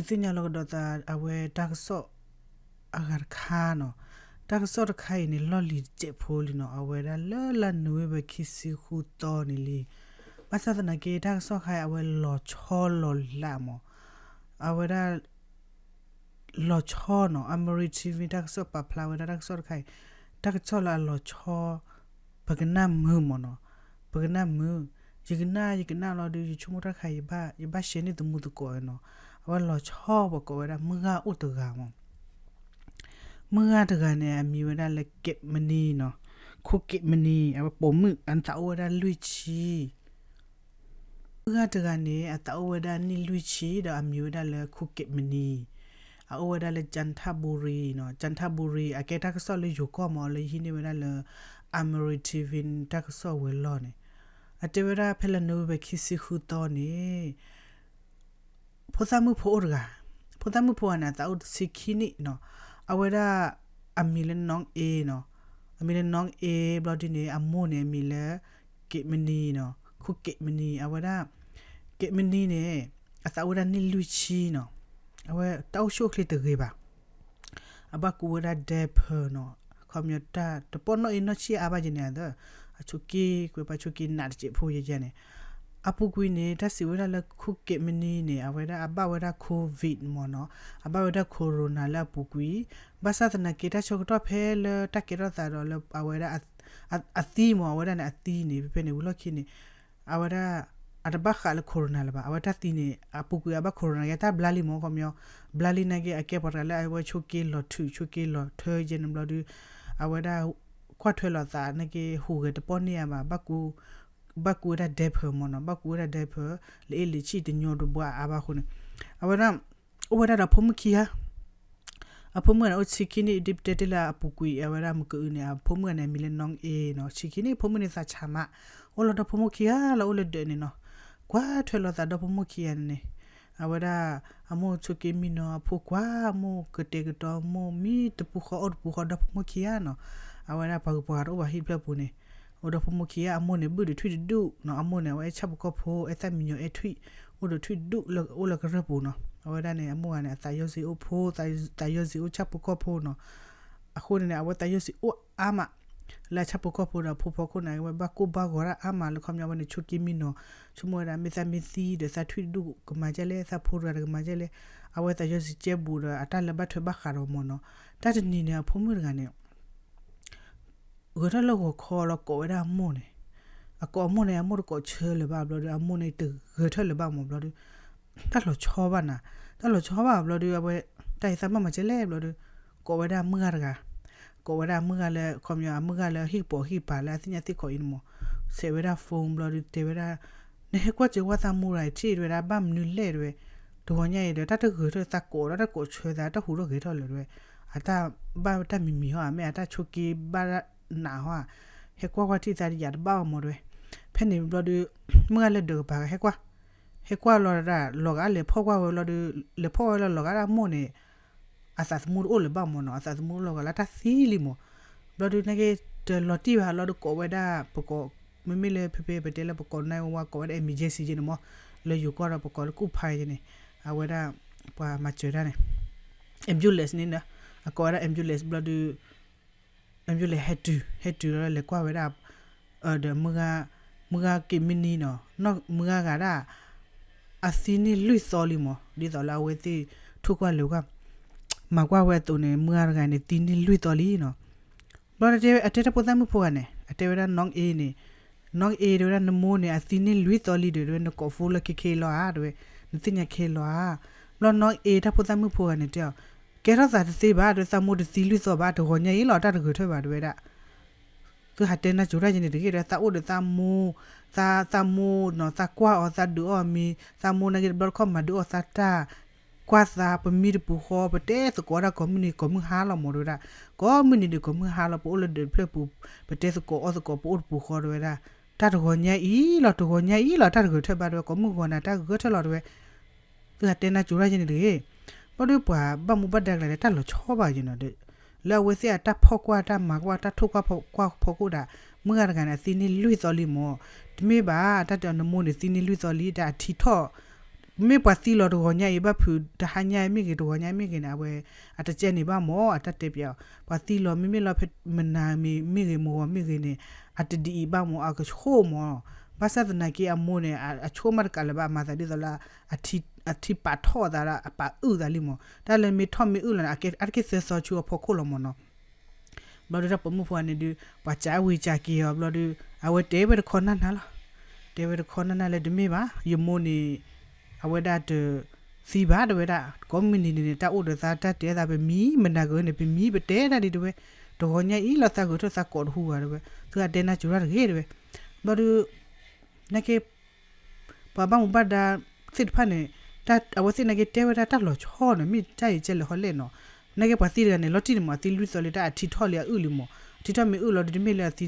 သ့ၣ်ညါလီၤကဒီးသး အဝဲတၢ်ကစီၣ်အဂၤတခါနီၤ. တၢ်ကစီၣ်တခါအံၤန့ၣ် လီၢ်လံၤတစဲးဖိလံနီၤ, အဝဲဒၣ်လၢလါနိၣ်ဝ့ဘၢၣ် ခံဆံဃုသီန့ၣ်လံ. ဘၣ်ဆၣ်သနာ်က့ တၢ်ကစီၣ်တခါအံၤ အဝဲလီၤဆီလီၤလးမး, အဝဲဒၣ် လီၤဆီနီၤ, Ameri TV တၢ်ကစီၣ်ပာ်ဖျါဝဲဒၣ်တၢ်ကစီၣ်တခါအံၤ, တၢ်ကစီၣ်လၢအလီၤဆီ ပကနၣ်မုာ်မးနီၤ, ပကနၣ်မုာ်, ယကနၣ် ယကနၣ်လီၤဒီး ယဆိကမိၣ်တၢ်တခါ ယဘၣ် ယဘၣ်ရှဲန့ၢ်သမူသကိးနီၤ. အဝဲလီၤဆီပကိးဝဲဒၣ် မုၢ်ဂၤအိၣ်တဂၤမး, မုၢ်ဂၤတဂၤန့ၣ် အမံၤဝဲဒၣ်လၢ ကဲးမနံၤနီၤ, ခိၣ်ကဲးမနံၤ, အဝဲပိာ်မုၣ် အသးအိၣ်ဝဲဒၣ်လွံၢ်ဆံ မုၢ်ဂၤတဂၤန့ၣ် အသးအိၣ်ဝဲဒၣ်နံၣ်လွံၢ်ဆံ ဒီးအမံၤဝဲဒၣ်လၢ ခိၣ်ကဲးမနံၤ, အအိၣ်ဝဲဒၣ်လၢ ကၠၣ်ထၣ်ဘူရံနီၤ, ကၠၣ်ထၣ်ဘူရံ အကဲတၢ်ကစီၣ်လၢယိၤကီၢ်မး လၢယဟံးန့ၢ်ဝဲဒၣ်လၢ Ameri TV တၢ်ကစီၣ်ဝဲၤလီၢ်န့ၣ်, အတဲဝဲဒၣ်ဖဲလါနိၣ်ဝ့ဘၢၣ် ခံဆံဃုသီန့ၣ် ဖိသၣ်မုၣ်ဖိအိၣ်တဂၤ, ဖိသၣ်မုၣ်ဖိဂၤန့ၣ် အသးအိၣ်တဆံခံနံၣ်နီၤ, အဝဲဒၣ် အမံၤလၢ နီၢ်အ့နီၤ, အမံၤလၢ နီၢ်အ့ ဘျီဒ်န့ၣ် အမိၢ်န့ၣ် အမံၤလၢ ကဲးမနံၤနီၤ, ခိၣ်ကဲးမနံၤ, အဝဲဒၣ် ကဲးမနံၤန့ၣ် အသးအိၣ်ဝဲဒၣ်နံၣ်လွံၢ်ဆံနီၤ, အဝဲတၢ်အိၣ်ဆူၣ်အိၣ်ချ့တဂ့ၤဘၣ် အဘၣ်ကူဝဲဒၣ် diaper နီၤ, ခီပညီတၢ်တပီၢ်နီၣ်အ့နီၣ်ဆံၣ်အါဘၣ်ယဲန့ၣ်ဒီး အဆိးက့ ကွဲးပှၤဆိးက့နးတစဲးဖိယဲယဲန့ၣ်, အပူၤကွံာ်န့ၣ် တၢ်စံးဝဲဒၣ်လၢ ခိၣ်ကဲးမနံၤန့ၣ် အဝဲဒၣ်အဘၣ်ဝဲဒၣ် COVID မ့ၢ်နီၤ, အဘၣ်ဝဲဒၣ် corona လၢအပူၤကွံာ်, ဘၣ်ဆၣ်သနာ်က့ တၢ်ဆၢကတီၢ်ဖဲလၢတၢ်ကဲထီၣ်သးဒီးလၢအဝဲဒၣ် အသံမ့ၢ် အဝဲဒၣ်န့ၣ် အသံန့ၣ် ဖဲဖဲန့ၣ် ဝံၤလီၢ်ခံန့ၣ် အဝဲဒၣ် အတဘၣ်ဃးလၢ corona လၢၤဘၣ်, အဝဲတၢ်သံန့ၣ် အပူၤကွံာ်အဘၣ် corona ကဲတၢ်ဘျါလံမ့ၢ် ခီပညီ, ဘျါလံနာ်က့ အကဲပှၤတဂၤလၢအဝဲဆိးက့လီၤထုး ဆိးက့လီၤထၢယဲန့ၣ်ဘျီဒီး အဝဲဒၣ် ကွၢ်ထွဲလီၤသးနာ်က့ ဟူးဂဲၤတပီၢ်န့ၢ်အါဘၣ်, ဘၣ်ကူဝဲဒၣ် diaper မ့ၢ်နီၤ, ဘၣ်ကူဝဲဒၣ် diaper လၢအ့ၣ်လံာ်ဆံၣ်တညီတဘှါအါဘၣ်အဃိန့ၣ်, အဝဲဒၣ် အိၣ်ဝဲဒၣ်ဒီးဖိမုၣ်ခံဂၤ အဖိမုၣ်ဂၤန့ၣ် အိၣ်ဆံခံနံၣ် ဒ်ပတဲတ့ၢ်လၢအပူၤကွံာ် အဝဲဒၣ်မုၢ်ကအုန့ၣ် အဖိမုၣ်ဂၤန့ၣ် အမံၤလၢ နီၢ်အ့နီၤ, ဆံခံနံၣ် ဖိမုၣ်န့ၣ်သးဆးမး, အိၣ်လီၤဒီဖိမိၢ်ခံဂၤလၢအိၣ်လၢဒၢးန့ၣ်နီၤ, ကွၢ်ထွဲလီၤသးဒီဖိမိၢ်ခံဂၤန့ၣ်န့ၣ်, အဝဲဒၣ် အမိၢ်ဆိးက့မံနီၤ အဖိကွၢ် မိၢ်ကတဲာ်ကတီၤ မိၢ်မံတပူၤဃီအီၣ်တပူၤဃီ ဒီဖိမိၢ်ခံဂၤနီၤ, အဝဲဒၣ်ပှၤဂုၤပှၤဂၤတအိၣ်ဘၣ်ဟံၣ်တဖျၢၣ်ပူၤန့ၣ်, အိၣ်ဒီဖိမိၢ်ခံဂၤ အမိၢ်န့ၣ် ဘုၣ်ဒီးထွံၣ်တဒူၣ်နီၤ, အမိၢ်န့ၣ် အဝဲအဲၣ်ဆၣ်ဖိကီၢ်ဖိ အဲၣ်သၣ်မံညီၤအဲၣ်ထွံၣ်, အိၣ်ဒီးထွံၣ်တဒူၣ်လၢအိၣ်လၢကရၢၢ်ပူၤနီၤ, အဝဲဒၣ်န့ၣ် အမိၢ်ဂၤန့ၣ် အသးယီၢ်စံးအိၣ်ဖိ, သးယီၢ်စံးအိၣ်ဆၣ်ဖိကီၢ်ဖိနီၤ, အဃိန့ၣ်န့ၣ် အဝဲသးယီၢ်စံးအိၣ်အါမး, လၢအဆၣ်ဖိကီၢ်ဖိဒီးအဖိဖီခိၣ်န့ၣ် အဝဲဘၣ်ကိၢ်ဘၣ်ဂီၤတၢ်အါမးလၢခီပညီဝဲန့ၣ် ဆိကမိၣ်ဝဲဒၣ် မ့ၢ်သးမ့ၢ်သံဒီးသးထွံၣ်တဒူၣ်ကမၤဒ်လဲၣ်, သးဖိတဂၤတကမၤဒ်လဲၣ်, အဝဲသးယီၢ်စံးကဲဘူးဒီးအတၢ်လၢဘၣ်ထွဲဘၣ်ဃးဒီးမ့ၢ်နီၤ, တၢ်တနံၤန့ၣ် အဖိမုၣ်တဂၤန့ၣ် ဂဲၤထၢၣ်လၢဂီၤခီလီၤ ကိးဝဲဒၣ်အမိၢ်န့ၣ်, အကိးအမိၢ်န့ၣ် အမိၢ်တကိးဆၢလၢၤဘၣ်ဘျီဒီး အမိၢ်န့ၣ်တဂဲၤထၢၣ်လၢၤဘၣ်မ့ၢ်ဘျီဒီး တၢ်လီၤဆီဘၣ်နၤ, တၢ်လီၤဆီဘၣ်ဘျီဒီး အဝဲ တၢ်အံၤသးဘၣ်မၤဒ်လဲၣ်ဘျီဒီး ကိးဝဲဒၣ်မုၢ်ဂၤတဂၤ, ကိးဝဲဒၣ်မုၢ်ဂၤလၢ ခီပညီ အမုၢ်ဂၤလၢဟံၣ်ကပိာ်ဟံၣ်ကပၤလၢအသ့ၣ်ညါသ့ၣ်ခိးအံၤန့ၣ်မ့ၢ်, ဆဲးဝဲဒၣ် phone ဘျီဒီးတဲဝဲဒၣ် နဟဲကွၢ်စၢၤဝဲသးမိၢ်တဂၤအံၤထံၣ်တဲဝဲဒၣ် ဘၣ်မနုၤလဲၣ်တဲဝဲ, တဂီၤညါအံၤဒီး တၢ်တဂဲၤထၢၣ်သးကိးဒီးတၢ်ကိးဆၢသး တၢ်ဟူးထီၣ်ဂဲၤထီၣ်လၢၤတဲဝဲ, အတၢ်ဘၣ်တၢ်မံၤမံၤဟီ အမ့ၢ်အတၢ်ဆိးက့ဘၣ်နးဟီဧါ, ဟဲကွၢ်ကွၢ်ထံၣ်သးတယာ်တဘၣ်အီၤမ့ၢ်တဲဝဲ, ဖဲန့ၣ်ဘျီဒီး မုၢ်ဂၤလၢဒၢးကပၤဟဲကွၢ်, ဟဲကွၢ်လီၤဒၣ် လီၤဂာ်လဲၤဖီၣ်ကွၢ်ဝဲဘျီဒီး လဲၤဖီၣ်ဝဲလၢလီၤဂာ်ဒၣ်မိၢ်န့ၣ် အသးသမူတအိၣ်လၢၤဘၣ်မ့ၢ်နီၤ, အသးသမူလီၤဂာ်လၢတၢ်သံလံမ့ၢ်, ဘျီဒီးနာ်က့ တလီၤတံၢ်ဘၣ်လီၤဒီးကိးဝဲဒၣ်ပကိး, မ့မ့ၢ်လၢဖဲဖဲပတဲလၢပကိး nine one one ကိးဝဲဒၣ် emergency ယဲန့ၣ်မ့ၢ်, လၢယိၤကီၢ်ဒီးပကိးလၢကူၣ်ဖးယဲန့ၣ်, အဝဲဒၣ် ပှၤမၤစၢၤတၢ်န့ၣ် ambulance န့ၣ်, အကိးဝဲဒၣ် ambulance ဘျီဒီး ambulance ဟဲတုၤ ဟဲတုၤလီၤလဲၤကွၢ်ဝဲဒၣ် ဒီး မုၢ်ဂၤက့ၤမံနံၤနီၤ, မုၢ်ဂၤဂၤဒၣ် အသံန့ၢ်လွံၢ်သီလံမ့ၢ်, ဒ်သိးလၢအဝဲသ့ၣ်ထိၣ်ကွၢ်လၢၤကွၢ် မၤကွၢ်ဝဲအသိးန့ၣ် မုၢ်ဂၤတဂၤန့ၣ် သံန့ၢ်လွံၢ်သီလံနီၤ. ဘျီဒီးအတဲတၢ်ဖိသၣ်မုၣ်ဖိဂၤန့ၣ် အတဲဝဲဒၣ်နီၢ်အ့န့ၣ်, နီၢ်အ့တဲဝဲဒၣ် နမိၢ်န့ၣ် အသံန့ၢ်လွံၢ်သီလံဒီး တဲဝဲ နကိး phone လၢခဲခဲလီၤဧါ တဲဝဲ, နသ့ၣ်ညါခဲလီၤဧါ. ဘျီနီၢ်အ့တၢ်ဖိသၣ်မုၣ်ဖိဂၤန့ၣ်တဲအီၤ, ကဲထီၣ်သးတသ့ဘၣ် တဲဝဲ, သးမိၢ်တသံလွံၢ်သီဘၣ်, တဂီၤညါအံၤလီၤ တၢ်တဂဲၤထၢၣ်ဘၣ် တဲဝဲဒၣ် သုဟးတဲနၢ်ကၠိတၢ်ယဲန့ၣ်တဂ့ၤ, သးအိၣ်ဒီးသးမိၢ်, သးမိၢ်နီၤ သးကွၢ်အီၤ သးဒုးအီၣ်မ့ၤ, သးမိၢ်နာ်က့တဘျီတခီၣ်မၤဒုးအီၣ်သးတၢ်, ကွၢ်သး ပမံတပူၤဃီ ပတဲသကိးတၢ်ကိးမုၢ်နံၤကိးမုၢ်ဟါလီၤမ့ၢ်တဲဝဲဒၣ်, ကိးမုၢ်နံၤဒီးကိးမုၢ်ဟါလီၤ ပအိၣ်လၢဒၢးတဖျၢၣ်ပူၤ, ပတဲသကိးအီၣ်သကိးပအိၣ်တပူၤဃီတဲဝဲဒၣ်, တၢ်တဂီၤညါအံၤလီၤ တဂီၤညါအံၤလီၤ တၢ်တဂဲၤထၢၣ်ဘၣ်တဲဝဲ ကိးမုၢ်ဂီၤနၤတၢ်ဂဲၤထၢၣ်လီၤတဲဝဲ သုဟးတဲနၢ်ကၠိတၢ်ယဲန့ၣ်တဂ့ၤ. ဘျီဒီးပှၤဘၣ်မူဘၣ်ဒါကျါန့ၣ် တၢ်လီၤဆီဘၣ်ယဲနီၤ, လၢအဝဲသ့ၣ်အတၢ်ဖီၣ်ကွၢ်တၢ်မၤကွၢ်တၢ်ထိၣ်ကွၢ်ဖီၣ်ကွၢ်ဖီခိၣ်ဒၣ်, မုၢ်ဂၤတဂၤန့ၣ် အသံန့ၢ်လွံၢ်သီလံမ့ၢ်, တမ့ၢ်ဘၣ် တၢ်တဲအီၤနမိၢ်န့ၣ်သံန့ၢ်လွံၢ်သီလံ တၢ်အထံထီၣ် မ့ၢ်ပှၤသံလီၤတဂီၤညါအံၤ ဘၣ်ဖုးတဟါညါမ့ၢ်ဂ့ၤ တဂီၤညါမ့ၢ်ဂ့ၤန့ၣ် အဝဲ အတကဲန့ၣ်ဘၣ်မၢ် အတၢ်တဲပျးအီၤ ပှၤသံလီၤ မ့မ့ၢ်လီၤဖဲမနၤမ့ၢ်ဂ့ၤ မဂီၤမ့ၢ်ဂ့ၤန့ၣ် အတဒ်အံၤဘၣ်မၢ် အကဆိၣ်မၢ် ဘၣ်ဆၣ်သနာ်က့အမိၢ်န့ၣ် အဆိၣ်မးတကးလၢၤဘၣ် အမၤသးဒ်သိးလၢ အထံပာ်ထီၣ်အသးလၢအပာ်အုၣ်သးလံမၢ် တၢ်လၢမ့ၢ်ထီၣ်မ့ၢ်အုၣ်လီၤန့ၣ် အတက့ၢ်သၢသီဆူအဖီခိၣ်လီၤမၢ်နီၤ ဘျီဒုးတၢ်ပိာ်မုၣ်ဖိန့ၣ်ဒုး ပှၤစံးဝံၤစံးက့ၤအီၤဘျီဒုး အဝဲတဲဝဲတခီနၢ်နၢ်လီၤ တဲဝဲတခီနၢ်နၢ်လၢတမ့ၢ်ဘၣ် ယမိၢ်န့ၣ် အဝဲဒၣ်တသံဘၣ် တဲဝဲဒၣ် ကိးမုၢ်နံၤန့ၣ် တၢ်အိၣ်ဒီးသးတၢ်တဲသး ပမံမနၤဂ့ၤန့ၣ် ပမံပတဲဒၣ်ဒံးတဲဝဲ တဂီၤညါအံၤလီၤ သးဂဲၤထီၣ်သးကိးတဟူဂၤတဲဝဲ သုအတဲနၢ်စူၤတၢ်တဂ့ၤတဲဝဲ ဘျီဒုး နာ်က့ ပှၤဘၣ်မူဘၣ်ဒါသ့ၣ်တဖၣ်န့ၣ် အဝဲသ့ၣ်နာ်က့တဲဝဲဒၣ်တၢ်လီၤဆီနီၤ မ့ၢ်တၢ်အံၤကဲလဲၣ်ဟီလဲၣ်နီၤ နာ်က့ပှၤသံတဂၤန့ၣ် လီၤတံၢ်န့ၣ်မး အသံလွံၢ်သီလံ တၢ်အထံထီၣ်လံအအုၣ်လံမး အထံထီၣ်မ့ၢ်အုၣ်လီၤဒုး တမ့ၢ်လၢအသံ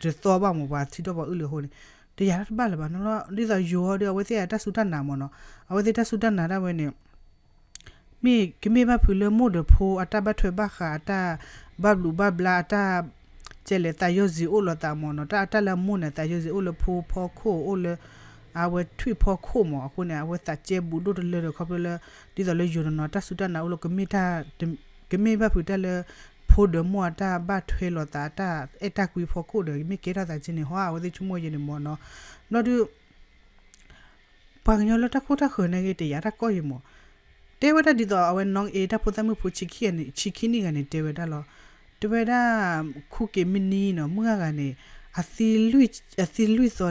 တသီဘၣ်မး ပှၤထံထီၣ်ပှၤအုၣ်လံအဃိန့ၣ် တယၤတၢ်တဘၣ်လၢၤဘၣ်နီၤ ဒ်သိးယိၤဟီဒီး အဝဲသ့ၣ်အတၢ်စူၢ်တၢ်နာ်မးနီၤ အဝဲသ့ၣ်တၢ်စူၢ်တၢ်နာ်ဒၣ်ဝဲန့ၣ် မ့ၢ်ကမ့ၢ်ဘၣ်ဖုးလၢမိၢ်ဒီးဖိအတၢ်ဘၣ်ထွဲဘၣ်ဃး အတၢ်ဘၣ်ဘျုးဘၣ်ဘျါ အတၢ် ကဲလဲၣ်သးယီၢ်စ့ၤအိၣ်လိာ်သးမးနီၤ တၢ်အတၢ်လၢအမိၢ်န့ၣ် သးယီၢ်စ့ၤအိၣ်လၢဖိဖီခိၣ် အိၣ်လၢ အဝဲထွံၣ်ဖီခိၣ်မး အဃိန့ၣ် အဝဲသးကဲဘူးဒိၣ်တလၢဒီး ခီဖျိလၢ ဒ်သိးလၢယိၤတနီၤ တၢ်စူၢ်တၢ်နာ်အိၣ်လၢ ကမ့ၢ်ဘၣ်ဖုးတၢ်လၢ ဖိဒီးမိၢ်အတၢ်ဘၣ်ထွဲလိာ်သး အတၢ်အဲၣ်တၢ်ကွံဖီခိၣ်ဒီး မ့ၢ်ကဲထီၣ်သးကဲန့ၣ် ဟီ အဝဲသ့ၣ်ဆိကမိၣ်ယဲန့ၣ်မးနီၤ ဘျီဒုး ပှၤကညီလၢတၢ်ခိၣ်တၢ်ဃၢၤန့ၣ်ဂ့ၤ တယာ်တၢ်ကီၢ်ယံၤမး, တဲဝဲဒၣ်ဒ်သိးအဝဲနီၢ်အ့ တၢ်ဖိသၣ်မုၣ်ဖိဆံခံနံၣ်ဂၤန့ၣ် တဲဝဲဒၣ်လီၤ. တဲဝဲဒၣ် ခူက့းမံနံနီၤ မုၢ်ဂၤဂၤန့ၣ် အသံလွံၢ်သီ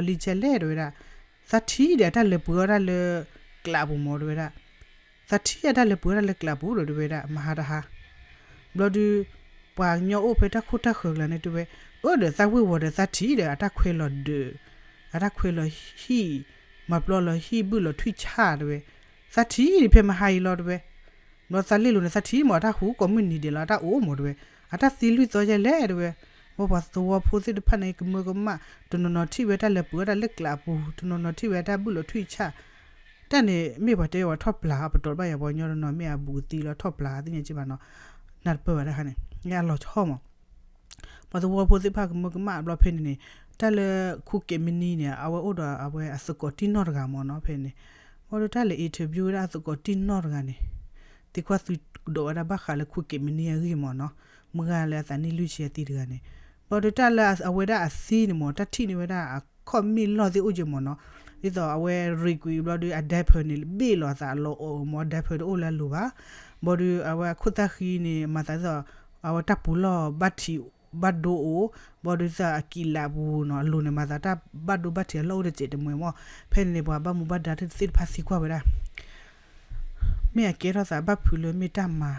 လံကဲလဲၣ် တဲဝဲဒၣ်, သးထံၣ်ဒီးအတၢ်လဲၤပှ့ၤအီၣ်တၢ်လၢကျးပူၤမး တဲဝဲဒၣ်, သးထံၣ်အတၢ်လဲၤပှ့ၤအီၣ်တၢ်လၢကျးပူၤဒီး တဲဝဲဒၣ် မဟါတဟါ ဘျီဒုး ပှၤကညီအိၣ်ဖဲတၢ်ခိၣ်တၢ်ဃၢၤကျါန့ၣ် တဲဝဲ အၢ ဒီးသးဝ့ၤဝီၤဒီးသးထံၣ်ဒီး အတၢ်ခွဲးလီၤဒၢး, အတၢ်ခွဲးလီၤဟံၣ်, မၤပျီလီၤဟံၣ်ဘုၣ်လီၤထွံၣ်ဆၣ်တဲဝဲ, သးထံၣ်ဒံးဖဲမဟါအံၤလီၤတဲဝဲ, ဘျီသးလ့ၣ်လိၤန့ၣ် သးထံၣ်မး အတၢ်ဟူကိးမုၢ်နံၤဒဲးလီၤ အတၢ်အိၣ်မးတဲဝဲ, အတၢ်သံလွံၢ်သီယဲလဲၣ်တဲဝဲ, ပှၤသဝီဖိသ့ၣ်တဖၣ်န့ၣ် ကမၢကမၣ်, တနီၤနီၤထံၣ်ဝဲတၢ်လဲၤပှ့ၤအီၣ်တၢ်လၢကျးပူၤ, တနီၤနီၤထံၣ်ဝဲတၢ်ဘုၣ်လီၤထွံၣ်ဆၣ် တၢ်န့ၣ် မ့ၢ်ပှၤတဲဝဲထီၣ်ပျၢ် ပတီၢ်တဘၣ်ယၤ ပှၤကညီတနီၤမ့ၢ်အဘူးကသံလီၤထီၣ်ပျၢ်သ့ၣ်ညါက့ဘၣ်နီၤ, နၢ်တပၢၢ်ဘၣ်တခါန့ၣ် အလီၤဆီမး, ပှၤသဝီဖိသ့ၣ်တဖၣ်ကမၢကမၣ်ဘျီဖဲန့ၣ်န့ၣ်, တၢ်လၢခူက့းမံနံန့ၣ် အဝဲအိၣ်ဒီးအဝဲအသကိးတံၢ်နီၢ်တဂၤမးနီၤ ဖဲန့ၣ်, ဘျီဒီးတၢ်လဲၤ interview ဝဲဒၣ်အသကိးတံၢ်နီၢ်တဂၤန့ၣ်, သံကွၢ်သုကဒီးဝဲဒၣ်ဘၣ်ဃးလၢခူက့းမံနံအဂ့ၢ်မးနီၤ, မုၢ်ဂၤလၢအသးနံၣ်လွံၢ်ဆံအသံတဂၤန့ၣ်, ဘျီဒီးတၢ်လၢအဝဲဒၣ်အသံန့ၣ်မး တၢ်ထံၣ်န့ၢ်ဝဲဒၣ်အခီၣ်မ့ၢ်လီၢ်သ့ၣ်အိၣ်က့မးနီၤ, ဒ်သိးအဝဲရ့ကွံာ်ဘျီဒီးအ diaper န့ၣ် ဘ့ၣ်လီၤအသးလီၤအီၣ်မး diaper တအိၣ်လၢအလိၤဘၣ်, ဘျီဒီးအဝဲအခိၣ်သၣ်ဃံန့ၣ် မၤသးဒ်သိး အဝဲတၢ်ပူၤလီၢ်ဘၣ်ထံးဘၣ်ဒိအိၣ်, ဘျီဒီးသးအကံးလးပူၤနီၤ အလိၤန့ၣ် မၤသးတၢ်ဘၣ်ဒိဘၣ်ထံးအလီၢ်အိၣ်တစဲးတမှဲၤမး, ဖဲန့ၣ်န့ၣ် ပှၤဘၣ်မူဘၣ်ဒါသ့ၣ်တဖၣ်သံကွၢ်ဝဲဒၣ် မ့ၢ်အကဲထီၣ်သးဘၣ်ဖုးလၢမ့ၢ်တၢ်မၤ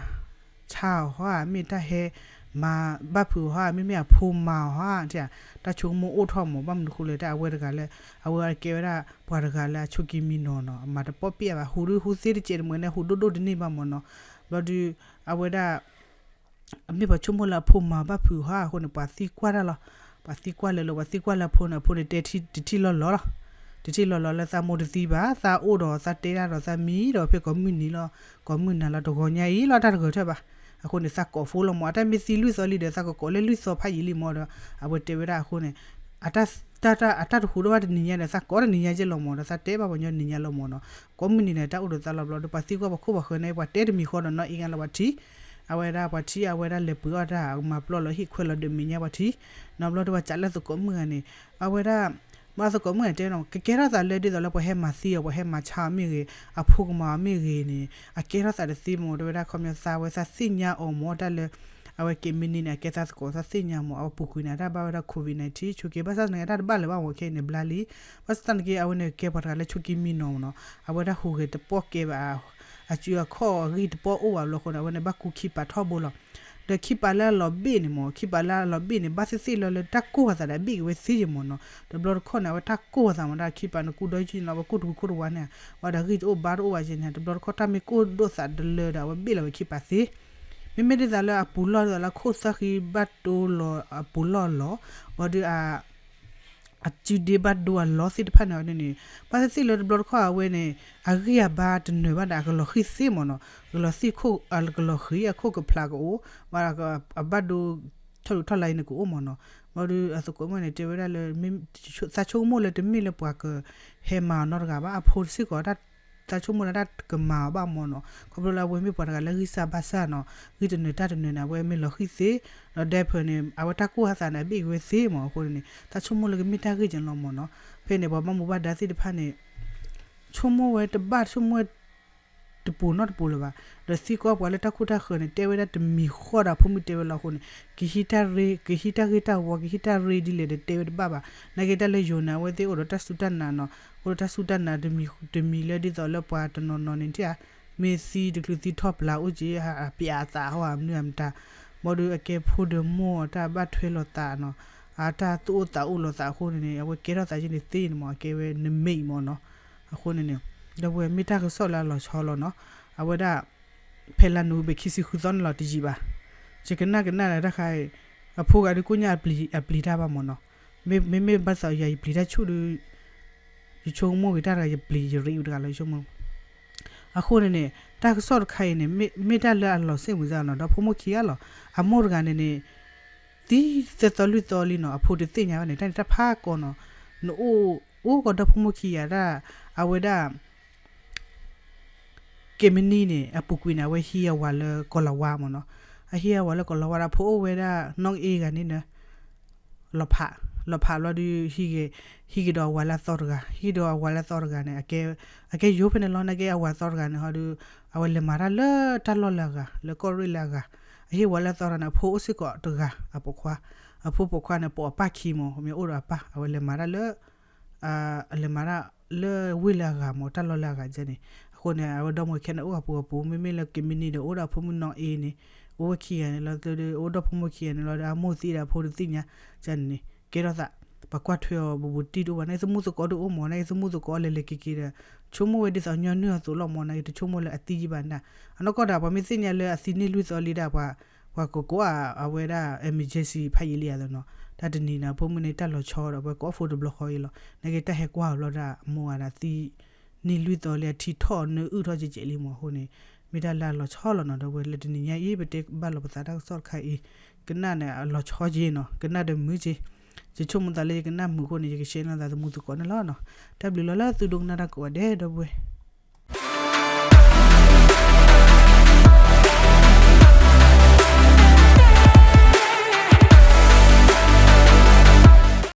ဆါအီၤဧါ, မ့ၢ်တၢ်ဟဲမၤဘၣ်ဖုးအီၤဧါ, မ့မ့ၢ်အဖိမၤအီၤဧါ, တၢ်ဆိကမိၣ်အိၣ်ထီၣ်မး ဘၣ်မနုၤဃိလဲၣ် တၢ်အဝဲတဂၤလၢ အဝဲကဲဝဲဒၣ်ပှၤတဂၤလၢအဆိးက့မံနီၤနီၤ အမၤတပီၢ်ပ့ၢ်အါဘၣ် ဟူးဒုးဟူးသ့တစဲးတမှဲၤန့ၣ် ဟူးဒိၣ်ဒိၣ်တန့ၢ်ဘၣ်မးနီၤ, ဘျီဒုး အဝဲဒၣ် အမ့ၢ်ပှၤဆိကမိၣ်လၢအဖိမၤဘၣ်ဖုးဟါအဃိန့ၣ် ပှၤသံကွၢ်တၢ်လီၤ. ပှၤသံကွၢ်လၢလၢ ပှၤသံကွၢ်လၢအဖိန့ၣ် အဖိန့ၣ်တဲတထံၣ်လီၢ်လီၤလီၤ. တထံၣ်လီၢ်လီၤလၢသးမိၢ်တသံဘၣ်, သးအိၣ်ဒီးသးတဲတၢ်ဒီးသးမံဒီးဖဲကိးမုၢ်နံၤလီၤ, ကိးမုၢ်နၤလီၤ တဂီၤညါအံၤလီၤ တၢ်တဂၢၤထၢၣ်ဘၣ်. အဃိန့ၣ် သးကိးဖိလီၤမး အတၢ်မ့ၢ်သံလွံၢ်သီလံဒီး သးကကိးလၢလွံၢ်သီဖးယံာ်လံမးဒီး အဝဲတဲဝဲဒၣ်အဃိန့ၣ် အတၢ်တဟူးထီၣ်ဘၣ်တနံၤညါဒီး သးကိးတနံၤညါက့လီၤမးဒီး သးတဲဘၣ်ပှၤညီနံၤညါလီၤမးနီၤ. ကိးမုၢ်နံၤန့ၣ် တၢ်အိၣ်ဒီးသးလီၤဘျီဒီး ပှၤသံကွၢ်ပှၤခိၣ်ပှၤဃၢၤန့ၣ် ပှၤတဲတမံၤဃီဒီးနီၢ်အ့ၣ်ဂၤလၢပှၤထံၣ် အဝဲဒၣ်ပှၤထံၣ် အဝဲဒၣ်လဲၤပှ့ၤအီၣ်တၢ် မၤပျီလီၤဟံၣ်ခွဲးလီၤဒၢးမဲာ်ညါပှၤထံၣ် နီၤဘျီဒီးပှၤစံးလၢသကိးမုၣ်ဂၤန့ၣ် အဝဲဒၣ် မ့ၢ်သကိးမုၣ်ဂၤန့ၣ်တဲနီၤ ကကဲထီၣ်သးလၢဒ်သိးလၢပှၤဟဲမၤသံအီၤ ပှၤဟဲမၤဆါအီၤမ့ၢ်ဂ့ၤ အဖိကမၤအီၤမ့ၢ်ဂ့ၤန့ၣ် အကဲထီၣ်သးတသ့မး တဲဝဲဒၣ်ခီပညီသးဝဲသးသ့ၣ်ညါအီၤမး တၢ်လၢ အဝဲက့ၤမံနံၤန့ၣ် အကဲသးသကိးသးသ့ၣ်ညါမး အဝဲပူၤကွံာ်န့ၣ် အတၢ်ဘၣ်ဝဲဒၣ် covid nineteen ဆိးက့ ဘၣ်ဆၣ်သနာ်က့ အတၢ်တဘၣ်လၢၤဘၣ်မး ခဲအံၤန့ၣ် ဘျါလံ ဘၣ်ဆၣ်သနာ်က့ အဝဲန့ၣ်ကဲပှၤတဂၤလၢဆိးက့မံနီၤမးနီၤ အဝဲဒၣ်ဟူးဂဲၤတပီၢ်ကဲဘၣ် အစုအခီၣ်အဂံၢ်တပီၢ်အိၣ်ဘၣ်ဘျီအဃိန့ၣ် အဝဲန့ၣ်ဘၣ်ကူခံပာ်ထီဘိလီၤ ဒီးခံပာ်လၢအလီၤဘ့ၣ်န့ၣ်မး ခံပာ်လၢအလီၤဘ့ၣ်န့ၣ် ဘၣ်သ့ၣ်သ့ၣ်လၢလၢတၢ်ကိၢ်အသးဒီးအဘ့ၣ်က့ၤဝဲသ့ယဲၢ်မးနီၤ တဘျီတခီၣ်န့ၣ် အဝဲတၢ်ကိၢ်အသးမး တၢ်ခံပာ်န့ၣ် ကူဒီယုၢ်လီၤ အဝဲကိၢ်တဝံၤခိၣ်တဝါန့ၣ် ဝဲဒီးဂံၢ်တအိၣ်ဘါတအိၣ်ဘၣ်က့န့ၣ် တဘျီတခီၣ်တၢ်မ့ၢ်ကိၢ်ဒိၣ်သးတလၢဒီး အဝဲဘ့ၣ်လီၤဝဲခံပာ်သ့ မ့မ့ၢ်ဒ်သိးလၢအပူၤလီၢ်ဒ်သိးလၢခိၣ်သၣ်ဃံဘၣ်တိလီၤအပူၤလီၢ်လီၤ ဘျီဒီး အစုဒ့ဘၣ်ဒိအလီၢ်သ့ၣ်တဖၣ်န့ၣ်န့ၣ် ဘၣ်သ့ၣ်သ့ၣ်လၢတဘျီတခီၣ်အဝဲန့ၣ် အဂံၢ်အဘါတနၢၤဘၣ်ဒီး အကလီၤဃံၤသ့မးနီၤ ကလီၤဃံၤ ကလီၤဃံၤအခိၣ်ကဖျါကအိၣ် ဘၣ်ဒီးအဘၣ်ဒိ ထီၣ်လူၤထီၣ်လါအံၤန့ၣ်ကအိၣ်မးနီၤ ဘျီဒီးအသကိးမုၣ်န့ၣ် တဲဝဲဒၣ်လၢ သးဆိကမိၣ်လၢတမ့ၢ်လၢပှၤကဟဲမၤအီၤနီတဂၤဘၣ် အဖိစ့ၢ်ကီးတၢ် သးဆိကမိၣ်လၢတၢ်ကမၤအီၤဘၣ်မၢ်နီၤ, ခီဖျိလၢအဝဲမ့ၢ်ပှၤတဂၤလၢဂံၢ်စၢ်ဘါစၢ်နီၤ, ဂံၢ်တနုာ်တၢ်တနုာ်န့ၣ် အဝဲမ့ၢ်လီၤဃံၢ်သ့, ဒီးဒဲဖၢန့ၣ် အဝဲတၢ်ကူၣ်ဟးသးန့ၣ် အဘ့ၣ်က့ၤဝဲသ့မၢ်, အဃိန့ၣ် သးဆိကမိၣ်လၢကမ့ၢ်တၢ်ဂ့ၢ်ကဲလီၤမၢ်နီၤ, ဖဲန့ၣ် ပှၤဘၣ်မူဘၣ်ဒါသ့ၣ်တဖၣ်န့ၣ် ဆိကမိၣ်ဝဲတဘၣ်ဆိကမိၣ်ဝဲ တပူၤနီတပူၤလၢၤဘၣ်, ဒီးသံကွၢ်ပှၤလၢတၢ်ခိၣ်တၢ်ဃၢၤန့ၣ် တဲဝဲဒၣ်တမံၤဃီဒီး ဖိမုၣ်တဲဝဲလီၤအဃိန့ၣ် ကဟံးတၢ်ရ့ ကဟံးတၢ်ဂ့ၢ်တၢ်ဝီ ကဟံးတၢ်ရ့ဒ်လဲၣ်ဒီးတဲဝဲတဘၣ်ဘၣ်, နာ်က့တၢ်လၢယိၤန့ၣ် အဝဲသ့ၣ်အိၣ်ဒီးတၢ်စူၢ်တၢ်နာ်နီၤ, အိၣ်ဒီးတၢ်စူၢ်တၢ်နာ်တမံၤ တမံၤလၢဒ်သိးလၢပှၤတနီၤနီၤန့ၣ် ထံၣ်ဧါ, မ့ၢ်သံတချုးသံထီၣ်ပျၢ်အိၣ်က့ၤ အပျဲအသးဟီဧါ မနုၤအမတၤ, ဘၣ်ဒီးအကဲဖိဒီးမိၢ်အတၢ်ဘၣ်ထွဲလိာ်သးနီၤ, အတၢ်သူၣ်အိၣ်သးအိၣ်လိာ်သးအဃိန့ၣ်န့ၣ် အဝဲကဲထီၣ်သးက့န့ၣ်သ့န့ၣ်မၢ်, အကဲဝဲနမ့ၢ်မၢ်နီၤ, အဃိန့ၣ်န့ၣ် ဒီပုၢ်ဝဲၢ် မ့ၢ်တၢ်ကစီၣ်လၢအလီၤဆီလီၤနီၤ, အဝဲဒၣ် ဖဲလါနိၣ်ဝ့ဘၢၣ်ခံဆံဃုသီန့ၣ်လီၤတယံာ်ဘၣ်, ယကနၣ်ကနၣ်လၢတၢ်ခါအံၤ, အဖိဂၤဒုးကိးညါအပျံၤတၢ်ဘၣ်မၢ်နီၤ, မ့မ့ၢ်ဘၣ်သးယၤ ယပျံၤတၢ်ဆူၣ်ဒီး ယဆိကမိၣ်ဂ့ၤတၢ်တဂၤ ယပျံၤယရ့ဝံၤတဂၤလီၤ ယဆိကမိၣ် အဃိန့ၣ်န့ၣ် တၢ်ကစီၣ်တခါအံၤန့ၣ် မ့ၢ်တၢ်လၢအလီၤစ့ၣ်မုာ်စၢ်နီၤ, ဒီဖိမိၢ်ခံဂၤလီၤ, အမိၢ်တဂၤန့ၣ်န့ၣ် သံသၢသီလွံၢ်သီလံနီၤ, အဖိတသ့ၣ်ညါဘၣ်န့ၣ် တၢ်န့ၣ်တၢ်ဖးကီနီၤ, နအိၣ် အိၣ်ကီးဒီဖိမိၢ်ခံဂၤတၢ်, အဝဲဒၣ် က့ၤမနံၤန့ၣ် အပူၤကွံာ်န့ၣ် အဝဲဟံးအဝၤလၢကီၤလၤဝါမၢ်နီၤ, အဟံးအဝၤလၢကီၤလၤဝါဒီး ဖိအိၣ်ဝဲဒၣ်နီၣ်အ့ဂၤန့ၣ် လီၤဖး, လီၤဖးဘျီဒီး ဟံးက့ၤဒီးအဝၤလၢအသီတဂၤ, ဟံးဒီးအဝၤလၢအသီတဂၤန့ၣ် အကဲယိၤဖဲန့ၣ်လီၤ, နာ်က့အဝၤသီတဂၤန့ၣ်ဟီဒီး အဝဲလဲၤမၤတၢ်လၢတၢ်လီၢ်လၢအဂၤ လၢကီၢ်ရ့ၣ်လၢအဂၤ, အဟံးဝၤလၢအသီတဂၤန့ၣ် အဖိအိၣ်စ့ၢ်ကီးတဂၤ အပိာ်ခွါ, အဖိပိာ်ခွါန့ၣ် ပိာ်အပၢ်ခံမၢ်, မ့ၢ်အိၣ်ဒီးအပၢ် အဝဲလဲၤမၤတၢ်လၢ အလဲၤမၤတၢ်လၢဝ့ၢ်လၢအဂၤမၢ်, တၢ်လီၢ်လၢအဂၤန့ၣ်, အဃိန့ၣ် အဝဲဒီမါဝၤခံဂၤန့ၣ် အိၣ်အပူၤအပူၤ, မ့မ့ၢ်လၢက့ၤမနံၤဒီး အိၣ်ဒီးအဖိမုၣ်နီၣ်အ့န့ၣ်, အိၣ်ဝဲခံဂၤန့ၣ်လီၤ, အိၣ်ဒီးဖိမိၢ်ခံဂၤန့ၣ်လီၤဒီး အမိၢ်သံဒီးအဖိတသ့ၣ်ညါန့ၣ်န့ၣ် ကဲထီၣ်သး, ပှၤကွၢ်ထွဲအီၤဘူးဘူးတံၢ်တအိၣ်ဘၣ်, နာ်က့သမူသကိးတအိၣ်မၢ်, နာ်က့သမူသကိးလဲၤလဲၤက့ၤက့ၤဒီး ဆိကမိၣ်ဝဲဒ်သိးညီနုၢ်အသိးလီၤမၢ်, နာ်က့တဆိကမိၣ်လၢအသံယံာ်ဘၣ်န့ၣ်, အနီၢ်ကီၢ်ဒီး ပှၤမ့ၢ်သ့ၣ်ညါလၢအသံန့ၢ်လွံၢ်သီလံဒီး ပှၤ ပှၤကကိးအဝဲဒၣ် emergency ဖးယံာ်လံယၤသနီၤ, တၢ်တနံၤန့ၣ် အဖိမုၣ်န့ၣ် တၢ်လီၤဆီဒီး ပှၤကိး phone တဘျီဃီအံၤလီၤ, နာ်က့တၢ်ဟဲကွၢ်အီၤဘျီဒီး အမိၢ်ဂၤဒီးသံန့ၢ်လွံၢ်သီလံ အထံထီၣ်နၢအုၣ်ထီၣ်ကဲကဲလံမၢ်, အဃိန့ၣ် မ့ၢ်တၢ်လၢအလီၤဆီလီၤနီၤ, ဒီပုၢ်ဝဲၢ် လၢတနံၤညါအံၤ ပတဲဘၣ်လီၤပသးတၢ်ကစီၣ်တခါအံၤ, ကနၣ်န့ၣ် အလီၤဆီက့နီၤ, ကနၣ်ဒီးမုာ်က့, ယဆိကမိၣ်သးလၢယကနၣ်မုာ်အဃိန့ၣ် ယက share န့ၢ်သးသမူသကိးန့ၣ်လီၤနီၤ, တၢ်ဘျုးလီၤလၢသုဒိကနၣ်တၢ်ကိးဂၤဒဲး ဒီပုၢ်ဝဲၢ်